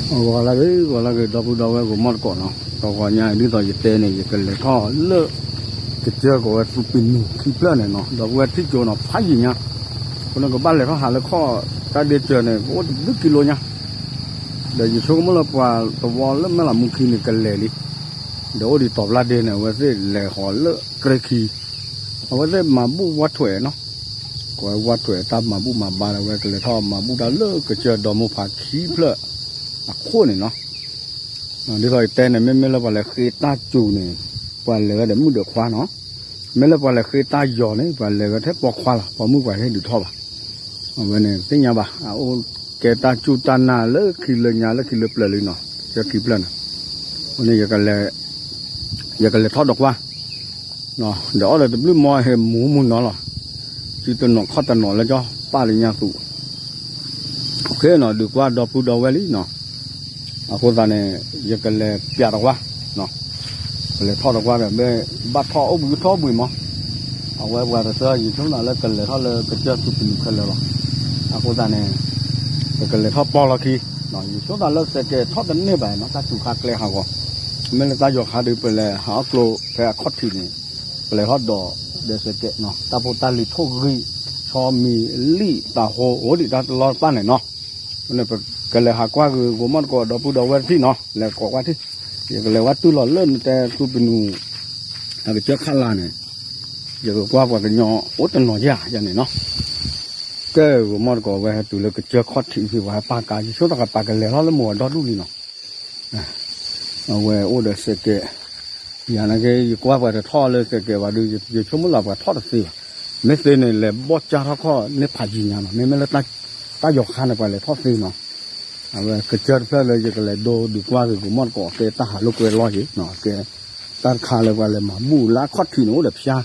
ဂီၤလၢဂ့ၤ ဂီၤလၢဂ့ၤ ဒီပုၢ်ဒီဝဲၢ်ဂိၤမီၣ်တကိးနီၤ, တဂီၤညါဒ်သိးယတဲန့ၣ် ယကလဲၤထီၣ်လၢ ကစၢၢ်ကီးဝဲသူပံနူခံဖျၢၣ်န့ၣ်နီၤ, ဒီပုၢ်ဝဲၢ်ထံၣ်ကၠိနီၤ ဖးယံာ်ညါ, အဃိန့ၣ် ကဘၣ်လဲၤထီၣ်ဟးလၢခီၣ်တၢ်ဒ့စၢၤန့ၣ် ကအိၣ်တဘျုးကံလိညါ, ဒီးယဆိကမိၣ်လၢပှၤသဝီလၢမဲၢ်လးမူခံန့ၣ် ကလဲၤလံ, ဒီးအိၣ်ဒံးတီၤဘျါဒ့န့ၣ် အဝဲသ့ၣ်လဲၤဃီၤလၢကြဲခံ အဝဲသ့ၣ်မၤဘူၣ်ဝါထွဲးနီၤ, ကဝဲဝါထွဲးတၢ်မၤဘူၣ်မၤဘါဒီး အဝဲကလဲၤထီၣ်မၤဘူၣ်တၢ်လၢကစၢၢ်ဒီမါဖးခံဖျၢၣ်အခိၣ်န့ၣ်နီၤ, ဒ်သိးယတဲန့ၣ် မ့မ့ၢ်လၢပှၤလဲၤဃ့တၢ်စူၤန့ၣ် ပှၤလဲၤဝဲဒီးမုၣ်ဒီးခွါနီၤ, မ့ၢ်လၢပှၤလဲၤဃ့တၢ်ယီၤန့ၣ် ပှၤလဲၤဝဲထဲပိာ်ခွါလီၤ, ပိာ်မုၣ်ပှၤဟ့ၣ်ဒုးထီၣ်ဘၣ်, အဝဲန့ၣ်သ့ၣ်ညါဘၣ် အအိၣ်ကဲတၢ်စူၤတၢ်နာ်လၢခံလၢညါလၢခံလၢပျၢၤလံနီၤ, ကစၢၢ်ခံဖျၢၣ်န့ၣ်, အဃိန့ၣ် ယကလဲၤထီၣ်ဒီးကွၢ် ဒီးအီၣ်ဒီးတဘျုးမီဟဲမူမူနီၤလီၤ, စုတနီၤခီၣ်တနီၤလၢကၠီပၢ်လၢညါသူ, အဃိနီၤ ဒုးကွၢ်ဒီပုၢ်ဒီဝဲၢ်လံနီၤ, အဃိသတးန့ၣ် ယကလဲၤပျးတကွၢ်, ကလဲၤထီၣ်တကွၢ်ဒီး ဘၣ်ထီၣ်အိၣ်ဘှံးကထီၣ်ဘှံးမး, အဝဲပှၤတသၢ ယဆိသးလၢကလဲၤထီၣ်လၢကစၢၢ်သူပနူခဲလၢာ်လီၤ, အဃိသတးန့ၣ် ပကလဲၤထီၣ်ပီၢ်လီၢ်ခံ, ယဆိသးလၢစဲးကဲးထီၣ်တန့ၢ်ဘၣ်နီၤ တၢ်စူၤခါကျဲဟးဂီၤ, မ့ၢ်လၢတၢ်ယီၤခါဒီးပလဲၤဟးအီၣ်ကျိဖဲအခီၣ်ထံးန့ၣ်, ပလဲၤထီၣ်ဒီးဒီးစဲးကဲးနီၤ တၢ်ဖိတၢ်လံၤထိၣ်ဂံၢ် ဆီမံၤလံၣ်တၤဟိအိၣ်ဒံးတၢ်တလီၢ်တပၣ်န့ၣ်နီၤ, ပကလဲၤဟးကွၢ်ဂ့ၤဂိၤမီၣ်တကိးဒီပုၢ်ဒီဝဲၢ်တထံၣ်နီၤ လဲၤကိးကွၢ်ထံၣ်, ယကလဲၤဝဲတုၤလီၤလၢနတဲသူပနူ အကစၢၢ်ခးလၢ်န့ၣ်, ယကကွၢ်ပှၤကညီအိၣ်တနီၤယၤယၤန့ၣ်နီၤ, ကဲဂိၤမီၣ်တကိးဝဲဟဲတုၤလၢကစၢၢ်ခီၣ်ထံးဖဲပှၤဟဲပာ်ကါ ယဆိသးကပာ်ကလဲၤထီၣ်လၢမိၢ်အဒီဒူၣ်လံနီၤ, အဝဲအိၣ်ဒီးစဲးကဲး, ယၤနာ်က့ ယကွၢ်ပှၤတထီၣ်လၢစဲးကဲးဘၣ်ဒီး ယဆိကမိၣ်လၢပှၤထီၣ်တသ့ဘၣ်, မ့ၢ်သ့န့ၣ် လဲၤဘီၣ်ကၢ်ထီၣ်ခီၣ်န့ၢ်ဖးယံာ်ညါနီၤ မ့မ့ၢ်လၢ တၢ်ယီၤခါန့ၣ် ပှၤလဲၤထီၣ်သ့နီၤ, အဝဲကစၢၢ်တဖျၢၣ်လၢယကလဲၤဒိဒုးကွၢ်ဂ့ၤဂိၤမီၣ်တကိးကဲတၢ်ဟးလိာ်ကွဲလီၢ်ယံၤ, ကဲတၢ်တခါလၢပှၤလဲၤမၤဘူၣ်လၢအခီၣ်ထံးန့ၣ် အိၣ်ဒီးဖၠါ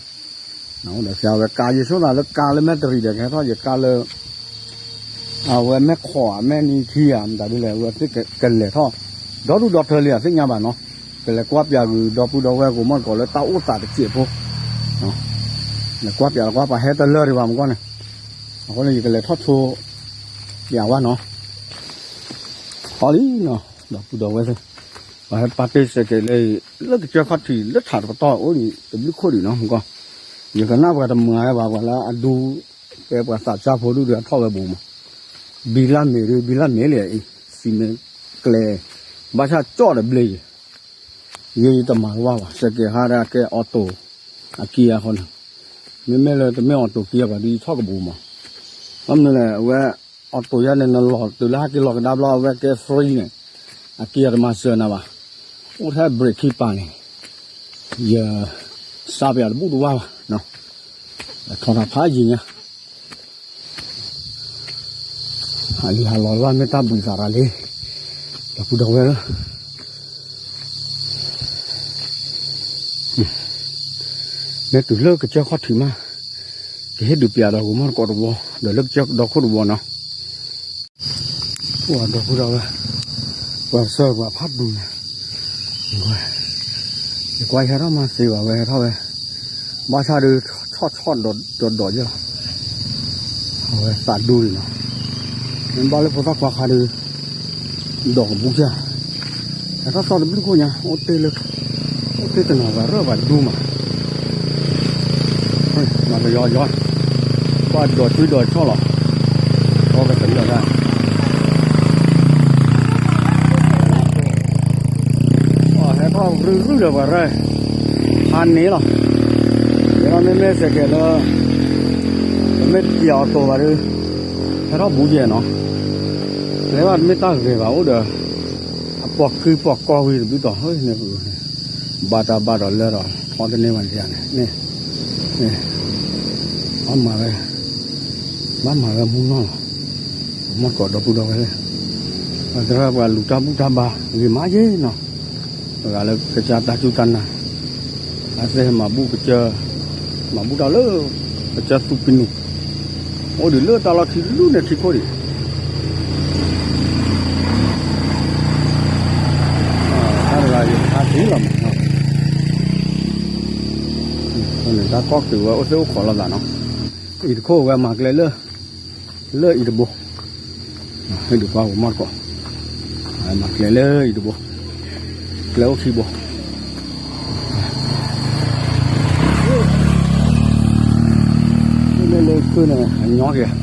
အိၣ်ဒီးဖၠါဝဲကါ ယဆိသးလၢကါလၢမဲၢ်တရံးဒီးကဟဲထီၣ်ယကါလၢ အဝဲမဲၢ်ခိးဧါ မဲၢ်နံခံဧါ မတၤဒ်လဲၣ် အဝဲသ့ၣ်ကလဲၤထီၣ် ဒီဒူၣ်ဒီထၢလံဧါ သ့ၣ်ညါဘၣ်နီၤ, ကလဲၤကွၢ်ပၠးဂုၤဒီပုၢ်ဒီဝဲၢ်ဂိၤမီၣ်တကိးလၢတၢ်အိၣ်သးတစဲးဖိ, လဲၤကွၢ်ပၠးလီၤကွၢ် ပှၤဟဲတလၢဒံးဘၣ်မ့ၢ်ကီၢ်န့ၣ်, အဃိန့ၣ် ယကလဲၤထီၣ်ဆိ ပၠးဝဲနီၤ, အီလံနီၤ ဒီပုၢ်ဒီဝဲၢ်သ့ၣ်, ပှၤဟဲပာ်တ့ၢ်စဲးကဲးလၢ လၢကစၢၢ်ခီၣ်ထံးလၢထးတပတီၢ်အိၣ်ဒံးတဘျုးခိၣ်ဒံးနီၤ မ့ၢ်ကီၢ်, ယကနၣ်ပှၤတမၤဝဲဘၣ် ပှၤလၢအဒူ ဖဲပှၤသးစၢ်ဖိဒူၣ်ဒီးအထီၣ်ဝဲဘူးမး, ဘံလၢ်မ့ၢ်ဒုး ဘံလၢ်မ့ၢ်လံအံၤ စံးမ့ၢ်ကျဲ, ဘၣ်ဆၣ်ကၠီၣ်ဒီးဘျ့ယံၤ ယဲယတမၤတဝၢ်ဘၣ် စဲးကဲးဟါဒၣ်ကဲအီၣ်တိၣ် အကံအဃိန့ၣ်, မ့မ့ၢ်လၢတမ့ၢ်အီၣ်တိၣ်ကံအပှၤဒုးယထီၣ်ကဘူးမး, ဘၣ်မနုၤလဲၣ် အဝဲ အီၣ်တိၣ်ယါန့ၣ် နလီၤတုၤလၢဟဲက့ၤလီၤကဒါဘျီ အဝဲကဲ free န့ၣ်, အကံအတမၤစၢၤနၤဘၣ်, အိၣ်ထဲ brake ခံပၤန့ၣ်, ယ စးပယၤတဘူၣ်တဝါဘၣ်, ထီၣ်တၢ်ဖးယံာ်ညါ အလံၤဟးလီၤလၢမ့ၢ်တၢ်ဘှံးသးရၤလံ, ဒီပုၢ်ဒီဝဲၢ်ဧၢ, မ့ၢ်တုၤလၢကစၢၢ်ခီၣ်ထံးမး, ကဟ့ၣ်ဒုးပျးဒီးဂိၤမီၣ်တကိးတဝီ, ဒီးလၢကစၢၢ်ဒီခိၣ်တဝီနီၤ, ပှၤဒီပုၢ်ဒီဝဲၢ်, ပှၤစၢၤပှၤဖးဒူန့ၣ် ယကွၢ်ယဟဲထီၣ်မးသ့ဘၣ်ဝဲဟဲထီၣ်ဝဲ, ဘၣ်ဆၣ်ဒုး ဆီၣ်ဆီၣ်ဒီးဒီးယဲၢ်လီၤ, အဝဲသးဒူလံနီၤ, မ့ၢ်ဘၣ်လၢဖိသၣ်ခွါခါဒုး ဒီးကဘူးကၢ်, ဟဲထီၣ်သီၣ်တဘျုးခိၣ်ညါ အိၣ်တ့ၢ်လၢ အိၣ်တ့ၢ်တနီၤဘၣ်ရၢၢ်ဘၣ်ဒူမး, မၤကယီကယီ, ကွၢ်ဒီးထွံဒီးဆီၣ်လီၤ, အီကတလၢာ်ဒၣ် ဟဲထီၣ်ရုၢ်ရုၢ်ဒီးပှၤရဲၣ်, ဟးန့ၣ်လီၤ, ယဲဒီးမ့မ့ၢ်စဲးကဲးလၢ ပမ့ၢ်ပျးအီၤတိာ်ဘၣ်ဒီး ဟဲထီၣ်ဘူးယဲၢ်နီၤ, ကျဲဘၣ်တမ့ၢ်တၢ်ဂ့ၤဘၣ်အိၣ်ဒီး အပိာ်ကုပိာ်ကီၢ်ဝံၤတဘျုးတီၤ ဘၣ်တၢ်ဘၣ်ဒီးလၢဒီး ထီတန့ၢ်ဘၣ်န့ၣ်န့ၣ်, ဘၣ်မၤဝဲ, ဘၣ်မၤဝဲမူနီၢ်လီၤ, မီၢ်တကိးဒီပုၢ်ဒီဝဲၢ်, ပှၤသရၣ်ပှၤလူၤတၢ်ဘူၣ်တၢ်ဘါဂ့ၤမးယဲၢ်နီၤ, ပဂၤလၢကစၢ်တၢ်စူၢ်တၢ်နာ်, အသ့ၣ်မၤဘူၣ်ကစၢၢ်, မၤဘူၣ်တၢ်လၢ ကစၢၢ်သူပနူၤ, အိၣ်ဒံးလၢတၢ်လီၢ်ခံလူၢ်န့ၣ်ထံခိၣ်ဒံး, တၢ်တဂၤယခါသ့လီၤမး, တၢ်ကီၢ်က့ၤဝဲအိၣ်သ့ၣ်အိၣ်ခိးလိာ်သးနီၤ, အံၤတခိၣ်ဝဲမၤကျဲလၢ လၢအံၤတဘိ, ဟ့ၣ်ဒုးပှၤဂီၤမီၢ်တကိး, မၤကျဲလၢအံၤတဘိ, ကျဲအိၣ်ခံဘိ, လၢလၢခုန့ၣ် အညီက့ၤ,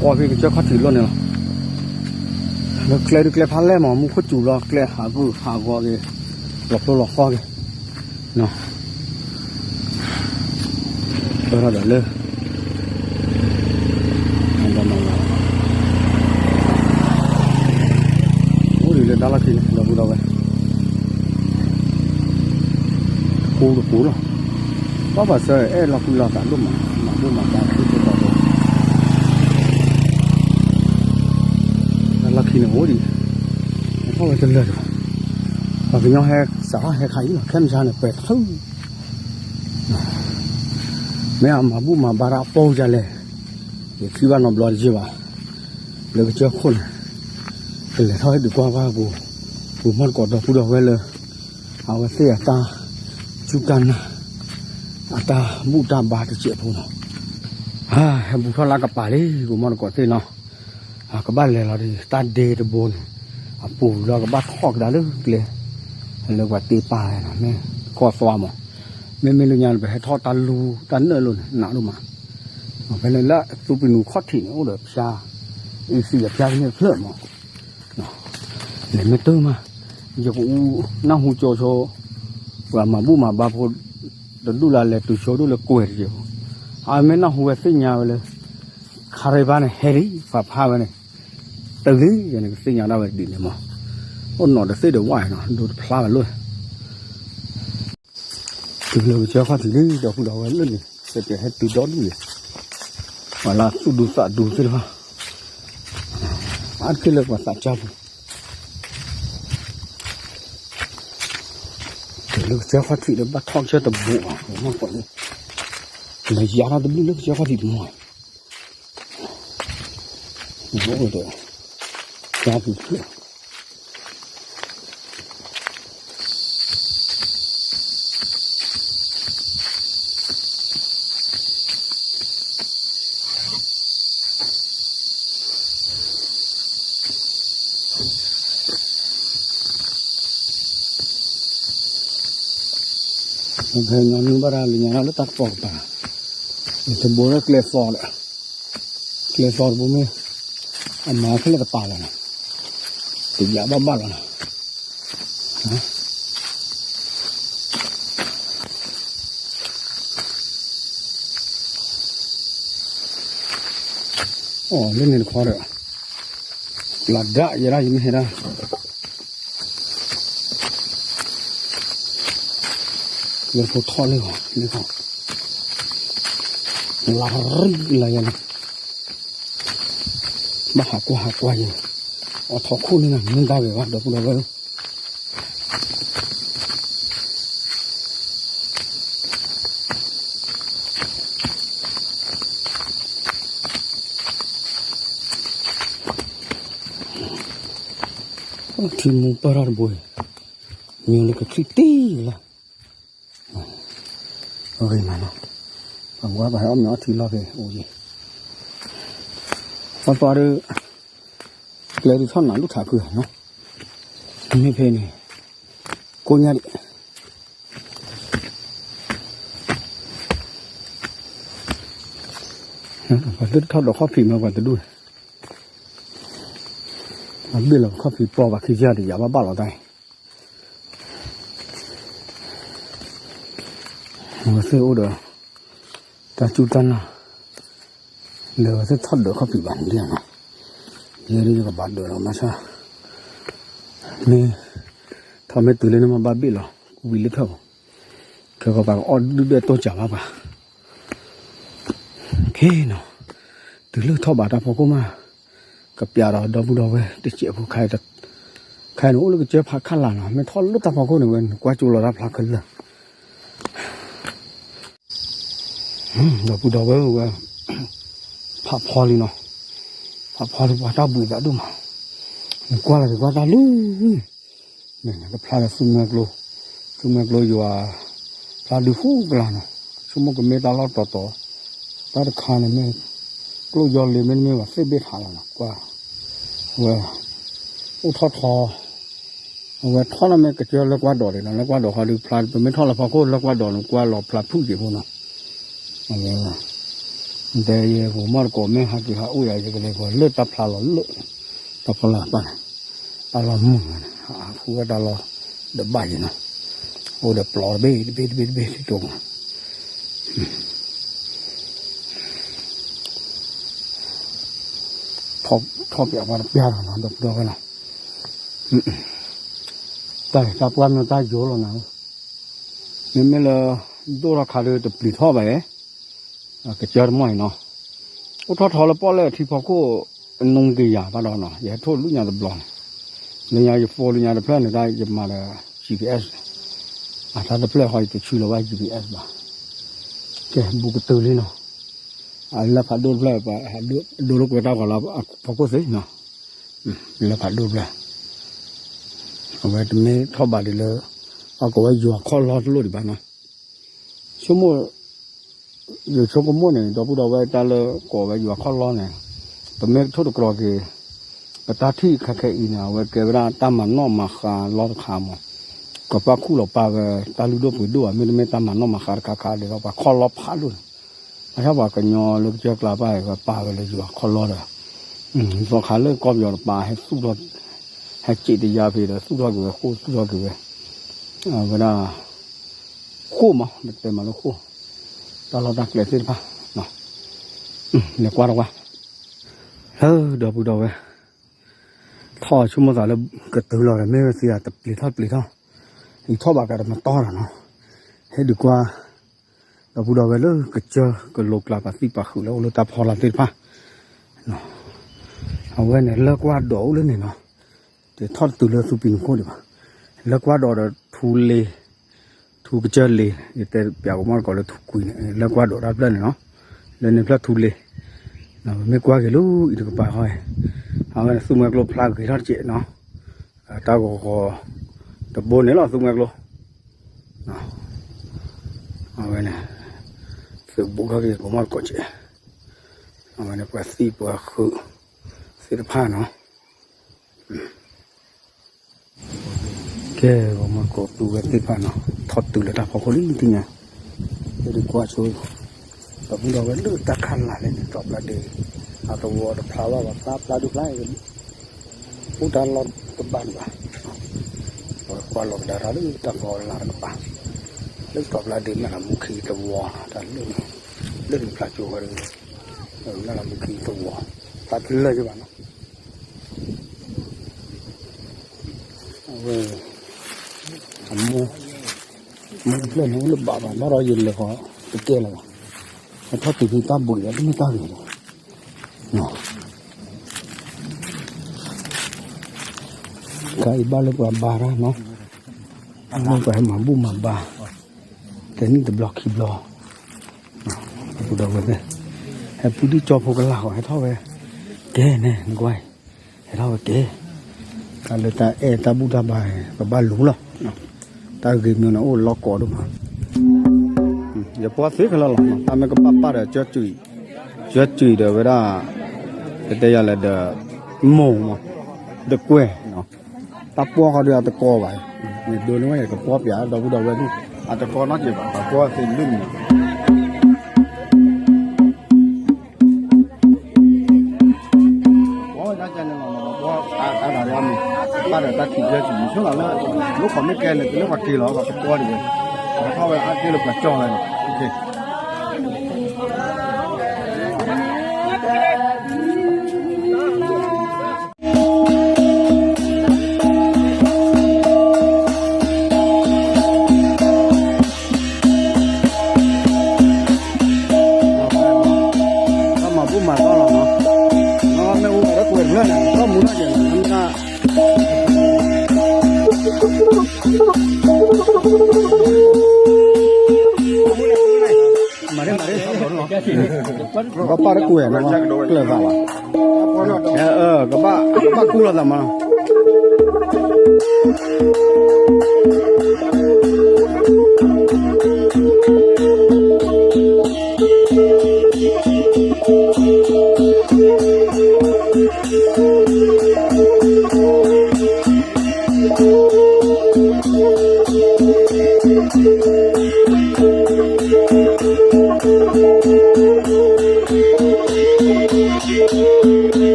ကွၢ်ဖဲကစၢၢ်ခီၣ်ထံးလီၢ်န့ၣ်လီၤ. လၢကျဲဒုးကျဲဖးလဲၢ်မး မူခိၣ်စူၤလီၤ ကျဲဟးဂူာ်ဟးဂီၤက့ၤ, လီၤဖျိလီၤဃီက့ၤ, ပၢၢ်ထီၣ်ဒီးလၢ အိၣ်ဒံးလၢတၢ်လီၢ်ခံန့ၣ် ဒီပုၢ်ဒီဝဲၢ်, တပူၤတပူၤလီၤ, ဘၣ်ပှၤဆၢအဲၣ်လီၤကွံလီၤသးဒိၣ်မး, မၤဒိၣ်မၤဘါသ့ၣ်တဖၣ်ဒီး တၢ်လီၢ်ခံန့ၣ်အိၣ်ဒံး, ဟဲထီၣ်ဝဲတလၢာ်ဒီး, ပှၤကညီဟဲစးထီၣ်ဟဲခါအံၤလီၤ ခဲမုၢ်ဆါန့ၣ် ပှဲၤထူၣ် မ့ၢ်အမၤဘူၣ်မၤဘါတၢ်အပီၢ်ဒ်လဲၣ်, ယထံၣ်ဘၣ်နီတဘျီတယံာ်ဘၣ်, လၢကစၢၢ်ခိၣ်န့ၣ်, ကလဲၤထီၣ်ဟဲဒုးကွၢ်ဘၣ်ပူၤ, ပူၤမီၢ်တကိးဒီပုၢ်ဒီဝဲၢ်လၢ, အဝဲသ့ၣ်အတၢ်, စူၢ်တၢ်နာ်, အတၢ်ဘူၣ်တၢ်ဘါတစဲးဖိနီၤ, ဟဲဘူးထီၣ်လၢကပၤလံ ပူၤမီၢ်တကိးသ့ၣ်နီၤ, အကဘၣ်လဲၤလီၤဒီး တၢ်ဒ့တဘိန့ၣ်, အပူၤလီၤကဘၣ်ထီၣ်ကဒါလၢကျဲ, လၢပှၤတ့ပာ်လဲၣ်နီၤ မ့ၢ်ကီၢ်သွါမး, မ့မ့ၢ်လၢညါန့ၣ် ပဟဲထီၣ်တၢ်လူတၢ်နၢၣ်လိၤန့ၣ် နးဒိၣ်မး, ဖဲန့ၣ်လၢသူပံၤနူၤခီၣ်ထံးန့ၣ် အိၣ်ဒီးဖၠါ, အံၤသံးအဖၠါကန့ၢ်တဖျၢၣ်မး, လဲၤမ့ၢ်တၢ်မး, ယကအူနၢ်ဟူကၠီဆိ, ပှၤမၤဘူၣ်မၤဘါဖိ, တဒူၣ်လၢလဲၤတုၤဆိဒိၣ်လၢကွဲၤတက့ၢ်ဖိ, အမ့ၢ်နၢ်ဟူဝဲသ့ၣ်ညါဝဲလၢ, ခါရ့ဘါန့ၣ် ဟဲလံ ပှၤဖးဝဲန့ၣ်, တုၤလံယန့ၣ် ကသ့ၣ်ညါဒၣ်ဝဲဒ်န့ၣ်မး, အိၣ်နီၤတသ့ၣ်ဒီးဝဲနီၤ ဒိတဖျါဝဲလိၣ် တုၤလၢကစၢၢ်ခီၣ်ထံးလံ ဒီပုၢ်ဒီဝဲၢ်လၢန့ၣ် ကကဟဲတုၤဒီဒူၣ်ယဲၢ်, ပှၤလၢသူၣ်ဒူသးဒူသ့ၣ်တဖၣ်, အါတက့ၢ်လၢပှၤသးစၢ်ပူၤ, တုၤလၢကစၢၢ်ခီၣ်ထံးလၢဘၣ်ထီၣ်ကစၢၢ်တဘိဘၣ် မ့ၢ်ကွၢ်လၢ, လဲၤယါထီၣ်တဘျုးလၢကစၢၢ်ခီၣ်ထံးတမီၢ်, အိၣ်ဒီး, ကၢ်ပူၤဖျၢၣ် ဖဲညီနုၢ်ဘၣ်တၢ်လၢညါလၢတၢ်ကပီၤကပၤ, ယတဘိလၢကျဲသီဒီး, ကျဲသီတဘိမ့ၢ်, အမၤဖဲလဲၣ်တပာ်လီၤနီၤ, တယးဘၣ်ဘၣ်လီၤနီၤ အိၣ်လၢန့ၣ်တခီဒီး, ပျၢ်ဒၣ်ယဲဒၣ်ယမ့ၢ်ဟဲဒၣ်, လၢဖိထီၣ်လၢဂီၤလၢဂီၤ, လၢရံၣ်လၢယဲန့ၣ်, ဘၣ်ဟးကွၢ်ဟးကွၢ်ယဲ, အီထီခိၣ်န့ၣ်နၤ မ့ၢ်တၢ်ဂ့ၤဘၣ် ဒီပုၢ်ဒီဝဲၢ်ဧၢ ထံမူပၢၢ်ထီၣ်တဘိအံၤ, မ့ၢ်လၢကချံၣ်တံၢ်လီၤ, ဂ့ၤမးနီၤ, ပှၤကွၢ်ပှၤဟဲအီၣ်မ့ၤအီထံလီၢ်ဖဲအိၣ်ယံၤ, ပှၤပှၤဒီး, ကျဲဒုးထီၣ်နးဒိၣ်ထးခုနီၤ, မ့ၢ်ဖဲန့ၣ်, ကိးညါဒံး ပှၤသ့ၣ်တထီၣ်ဒိးခီၣ်ဖံးမ့ၢ်ပှၤတဒူၣ်, ပှၤဘ့ၣ်လီၤခီၣ်ဖံးပီၢ်ဘၣ်ခံကတယးဘၣ်ဘၣ်လီၤတၢ်အံၤ, အဝဲသ့ၣ်အိၣ်ဒီး, တၢ်စူၢ်တၢ်နာ်, လၢအဝဲသ့ၣ်ထီၣ်ဒိးခီၣ်ဖံးဘၣ်န့ၣ်လီၤ, ယဲဒၣ်ယကဘၣ်ဒိးလီၤမၤဆါ, မ့ၢ်, ထီၣ်မ့ၢ်တုၤလၢန့ၣ်မ့ၢ်ဘၣ်ဘ့ၣ်လီၤ ကူဝံၤလၢထၢၣ်ပူၤ, ခဲကီးပှၤကအီၣ်ဒုၣ်ဒွဲၣ်တိၢ်စၢ်ဘၣ်ပှၤ, ခ့နီၤ, တုၤလၢထီၣ်ဘးတၢ်ဖီခိၣ်မး, ကပျးဒီးဒီပုၢ်ဒီဝဲၢ်တစဲးဖိ, ခဲအံၤန့ၣ်အိၣ်လၢကစၢၢ်ဖးခၣ်လၤနီၤ, မ့ၢ်ထီၣ်လၢတၢ်ဖီခိၣ်န့ၣ်ဝဲ နကွၢ်ကၠိလီၤတၢ်ဖျါခဲလၢာ် ဒီပုၢ်ဒီဝဲၢ်ဝဲ, ဖးဖီလံနီၤ, ဖးဖီလံပှၤတၢ်ဘှံးသးဒိၣ်မး, နကွၢ်လီၤက့ၤကွၢ်တၢ်လၢ, မ့ၢ်ကဖျါလၢသူမွဲကျိ, သူမွဲကျိယွၤ, ဖျါဒုးဃူကလၤနီၤ, ဆိကမိၣ်ကမ့ၢ်တၢ်လီၢ်တီၤတီၤ, တၢ်တခါန့ၣ်မ့ၢ်, ကျိယီလ့မ့တမ့ၢ်ဘၣ်သ့ၣ်ဘ့ၣ်ထးလီၤနီၤ, ကွၢ်, ဝဲ, အိၣ်ထီၣ်ထီ အဝဲထီၣ်န့ၣ်မ့ၢ်ကစၢၢ်လၢကွၢ်ဒိးန့ၣ်နီၤ, လၢကွၢ်ဒိးဃီဒုးဖျါ ပမ့ၢ်ထီၣ်လၢဖီခိၣ်လၢကွၢ်ဒိးန့ၣ် ကွၢ်လီၤဖျါဖုၣ်က့ၤဖိနီၤ. အဝဲ တဲယဲၢ်ပူၤမီၢ်တကိးမ့ၢ်ဟးက့ၤဟးအိၣ်ယၤယကလဲၤကီးလၢတၢ်ဖျါလီၤလၢ တၢ်ဖီလာ်ပၢ်န့ၣ်, တၢ်လီၢ်မုာ်န့ၣ် အဃုဝဲတၢ်လီၢ်ဒီးဘၣ်ယဲနီၤ, အိၣ်ဒီးပျီတဘ့ၣ်တဘ့ၣ်တဘ့ၣ်တဘ့ၣ်တဘ့ၣ်တဘ့ၣ် ထီၣ်ပၠးပှၤတပျၢ်လီၤနီၤ ဒီပုၢ်ဒီဝဲၢ်နီၤ, တၢ်တၢ်ပှၢ်မ့ၢ်တၢ်ယိာ်လီၤနၤ, မ့မ့ၢ်လၢ ဒိၣ်ထီၣ်ခါဒုးတပျံၤထီၣ်ဘၣ်ယဲ, ကစၢၢ်တမီၢ်အံၤနီၤ, အိၣ်ထီၣ်ထီလၢပီၣ်လဲၣ်အထံဖီခိၣ် အနူက့ၤယၤဘၣ်ဒီးနီၤ ယဟဲထိၣ်လူညါတဘျီန့ၣ်, လၢညါယ phone လၢညါတဖျၢၣ်န့ၣ် တၢ်ယမၤဒီး G P S အတၢ်တဖျၢၣ်ဃီယတဆူလီၤဘၣ် G P S ဘၣ်, ကဲဘူးကတုၤလံနီၤ, အလၢဖးဒိၣ်တဖျၢၣ် ဒိၣ်လိာ်ကွဲတၢ်ဂီၤလၢဖီခိၣ်သ့နီၤ, လၢဖးဒိၣ်တဖျၢၣ် အဝဲတမ့ၢ်ထီၣ်ဘးဒ်လၢ အကိးဝဲယွၤခီၣ်လီၢ်တလိၣ်ဒံးဘၣ်နီၤ, ဆိကမိၣ် ယဆိကမိၣ်န့ၣ် ဒီပုၢ်ဒီဝဲၢ်တၢ်လၢကိးဝဲယွၤခီၣ်လီၢ်န့ၣ်, ပမ့ၢ်ထိၣ်တကြီၤက့ၤ ပတၢ်ထံၣ်ခဲခဲအံၤန့ၣ် အဝဲကဲဝဲဒၣ်တၢ်မၤနီၣ်မၤဃါလီၢ်တခါမး, ကပၣ်ခူၣ်လီၤပာ်ဝဲတၢ်လုၢ်ဒိၣ်ပှ့ၤဒိၣ်ဧါ မ့တမ့ၢ်တၢ်မၤနီၣ်မၤဃါတခါခါဒီး ပှၤခီၣ်လီၢ်ဖးဒိၣ်န့ၣ်, အဆၣ်ပှၤကညီလၢကစၢၢ်ကျါပၢ်အံၤ ပှၤပာ်ဝဲလၢယွၤခီၣ်လီၢ်ဒီး သီခါလၢကီၢ်ပယီၤတပၤ ဟဲသူၣ်ထီၣ် ဟဲစံးတယါဖဲဒီး သူၣ်ထီၣ်က့ၤဝဲဃိၣ် သူၣ်ထီၣ်က့ၤဝဲ ဝဲဒၣ် ဃိၣ်မး ပတဲမးလၢဃိၣ် တၢ်လီၢ်တၢ်ကျဲသ့ၣ်တဖၣ် လဲၤကွၢ်တဝါ လၢဒီပုၢ်ဒီဝဲၢ် ထီၣ်ဆိကမိၣ်သးလၢကတုၤလီၤဒီး မ့ၢ်ဝဲသ့ဧါ တပျံၤထီၣ်တပျံၤထီၣ် အံၤထီၣ်ဘးကဒီးမတီၢ်ဒီးနီၤ ဟဲဒုးကွၢ် ဒီပုၢ်ဒီဝဲၢ်လၢကစၢၢ်ကလိကျါ ပှၤသံၣ်ပှၤဃုာ်လၢအိၣ်လၢတၢ်ဖီလာ်သ့ၣ်တဖၣ် အဝဲန့ၣ်လၢကွၢ်ဒိးအိၣ်လၢန့ၣ်နီၤ တထီၣ်တတုၤလၢသူပံၤနခိၣ်ဒံးဘၣ် လၢကွၢ်ဒိးဒီးထူလ့ ထူကစၢၢ်လ့ ယတဲပျးကမီၢ်တကိးလၢထူကွံန့ၣ် လၢကွၢ်ဒိးတၢ်ဖျၢၣ်န့ၣ်နီၤ လၢန့ၣ်ဖျၢၣ်ထူလ့ ပမ့ၢ်ကွၢ်က့ၤလၢအံၤတကပၤဃီ အဝဲန့ၣ်သူမှဲကျိဖျါဂ့ၤထီၣ်တကဲးနီၤ တၢ်ဂီၤဂီၤ တဘိန့ၣ်လီၤသူမှဲကျိ အဝဲန့ၣ် သုးဘူးထီၣ်က့ၤကမီၢ်တကိးကဲး အဝဲန့ၣ်ပှၤသံၣ်ပှၤဃုာ် သ့ၣ်တဖၣ်နီၤ ကဲ ပမ့ၢ်ကိးသူဝဲသ့ၣ်တဖၣ်နီၤ ထီၣ်တုၤလၢတၢ်ဖီခိၣ်လံတသ့ၣ်ညါ ယဒုးကွၢ်ဆိ ဒီပုၢ်ဒီဝဲၢ်လၢတၢ်ခးလၢ်လဲၣ်န့ၣ် တြီပျၢ်ဒ့ အသဝီတဖျါဘၣ်ဘၣ် ဖျါဖျါဒုးဖျါ အိၣ်တၢ်လီၢ်တဘၣ်ဒံးဘၣ် ပကွၢ်လီၤကဒါတၢ်လၢတၢ်ဖီလာ်တကပၤ လၢတြီပျၢ်ဒ့မဲာ်လၤမူခံသဝီတၢ်လၢ လၢဒုးဖျါကၠိဃီဒီး မဲာ်လၤမူခံသဝီ ဖျါတလၢာ်ယဘၣ်နီၤ အဝဲ အမိၢ် မိၢ်တဖျၢၣ်န့ၣ်အိၣ်လၢဘၣ်ဘၣ် ဘၣ်ဒီးယလဲၤဃီတကဲလၢၤဘၣ် ဟဲထီၣ်တုၤဖဲတၢ်ဘှံးဒီး တမ့ၢ်တၢ်ဂ့ၤဒီး ခါအံၤဘၣ်လၢပှၤဘါတၢ်နီၤ ဘၣ်လၢပှၤဟဲမၤဘူၣ်မၤဘါ တနံၣ်တဘျီခံဘျီ ပဒီပုၢ်ဒီဝဲၢ် ဟဲပူၤဒံၣ်ကၠီဖိကလာ်ဃီ ဟဲထီၣ်ဝဲ ကဲန့ၣ် နကွၢ်အံၤ ဟဲထီၣ်ဝဲကဲ တၢ်လၢတၢ်အဲၣ်တၢ်ဘူၣ်တၢ်ဘါ ပဘၣ်လူၤလီၤ တၢ်ဂ့ၤမ့ၢ်န့ၣ်အိၣ်လီၤကိးဒိၣ်မး ယပှီၢ်သ့ခဲလၢာ်လီၤ တၢ်မ့ၢ်ကဘၣ်ပာ်ဒီး ကၠီကုံၣ်ဒီးဝဲဒၣ် ကတဲယၤလဲၣ်ဒီး မိၢ်မး တကွဲၢ် တၢ်ပှီၢ်ဃီဒီးအတကီဘၣ် မ့ၢ်ဒိးန့ၢ်ဝဲကပှီၢ်ပၠးဒီပုၢ်ဒီဝဲၢ်ဒၣ် အတကီနီတစဲးဘၣ် ပှီၢ်သ့လွံၢ်မံၤ ပှီၢ်ဝဲဒၣ်ကန့ၣ်လီၤ ပှီၢ်အါအါဂၤဒၣ်မ့ၢ် ပာ်ဒီးတၢ်ထံၣ်ယဲၢ်ဆံမံၤဆိလီၤလၢ လိၣ်ခီမ့ၢ်ကဲန့ၣ် တလၢပှၤက့ၤလီၤ ပှၤကပှီၢ်ဒံးဝဲ ပှၤထီၣ်ဝဲအါတ့ၢ်လၢပှၤကၠီဝဲလီၤ တၢ်မၤဘူၣ်မၤတီၢ်လီၤနီၤ, မ့ၣ်အူဘၣ်လၢကွဲးတဖျၢၣ်န့ၣ် တၢ်မူထီၣ်ကဲးနီၤ မ့ၢ်တၢ် မၤရ့မၤရ့ ဘၣ်ပၢ်တကွဲးနီၤ ကျၢၤသးဘၣ်, ကဘၣ် ကဘၣ်ကူလိာ်သးမးနီၤ.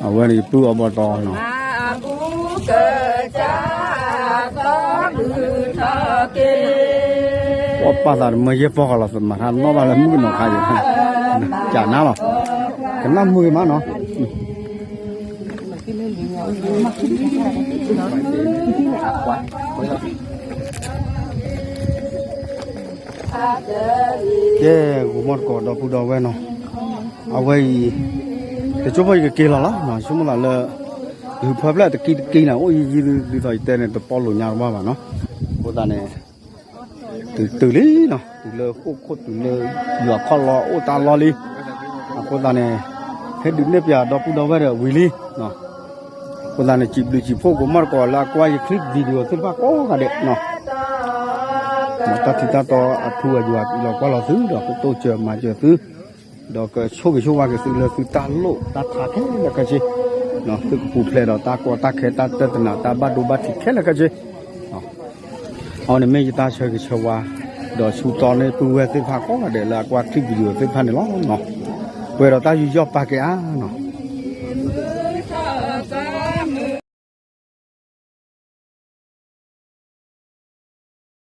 အဝဲန့ၣ်ယပုၢ်အဘီတီနီၤ, ပှၤပာ်သးတမၢယဲၢ်ပီၢ်ဃီလီၤ မၤထါနီၣ်ဘၣ်လၢမုၣ်ကနီၤခါယံၤ, ကနၣ်လီၤ, ကနၣ်မုာ်ဂ့ၤမးနီၤ. ကဲ ဂိၤမီၢ်တကိးဒီပုၢ်ဒီဝဲၢ်နီၤ, အဝဲအံၤ တကၠိဖိယကက့ၤလီၤလီၤ, ဆိကမိၣ်သးလၢ ယဟုဖၢဖျဲၣ်တကံတကံန့ၣ် အိၣ်ယံၤယံၤဒ်သိးယတဲန့ၣ် တပီလိာ်ညါတဘၣ်ဘၣ်နီၤ, အဃိသတးန့ၣ် တုၤတုၤလံနီၤ, တုၤလၢအိၣ်ခိၣ်တုၤလၢ ယွၤခီၣ်လီၤအိၣ်တၢ်လီၢ်လံ, အဃိသတးန့ၣ် ဟဲဒုးနဲၣ်ပၠးဒီပုၢ်ဒီဝဲၢ်ဒီးဝံၤလံ အဃိသတးန့ၣ် စံးဘျုးစံးဖှိၣ် ဂိၤမီၢ်တကိးလၢအကွၢ်ယ clip video သ့ၣ်တဖၣ်ကိးဂၤဒဲး, မ်တၢ်ထံတၢ်တီအထူအယွၤလီၤကွၢ်လီၤသု ဒီးကတိၢ်စၢၤမၤစၢၤသု, ဒီးကဆိၣ်ဂ့ၤဆိၣ်ဝါက့ၤသုလၢသုတၢ်လိၣ်တၢ်ထးခဲလၢာ်ခဲဆ့, သုကပူၤဖျဲးဒီးတၢ်ကီတၢ်ခဲတၢ်တၢတနၤတၢ်ဘၣ်ဒိဘၣ်ထံးခဲလၢာ်ခဲဆ့ အဝဲန့ၣ်မ့ၢ်ယတၢ်ဆၢဂ့ၤဆၢဝါ, ဒီးဆူတီန့ၢ်ပုၢ်ဝဲၢ်သ့ၣ်တဖၣ်ကိးဂၤဒဲးလၢအကွၢ် clip video သ့ၣ်တဖၣ်န့ၣ်လီၤ. ပှဲၤဒီးတၢ်ယူးယီၣ်ပာ်ကဲအါနီၤ,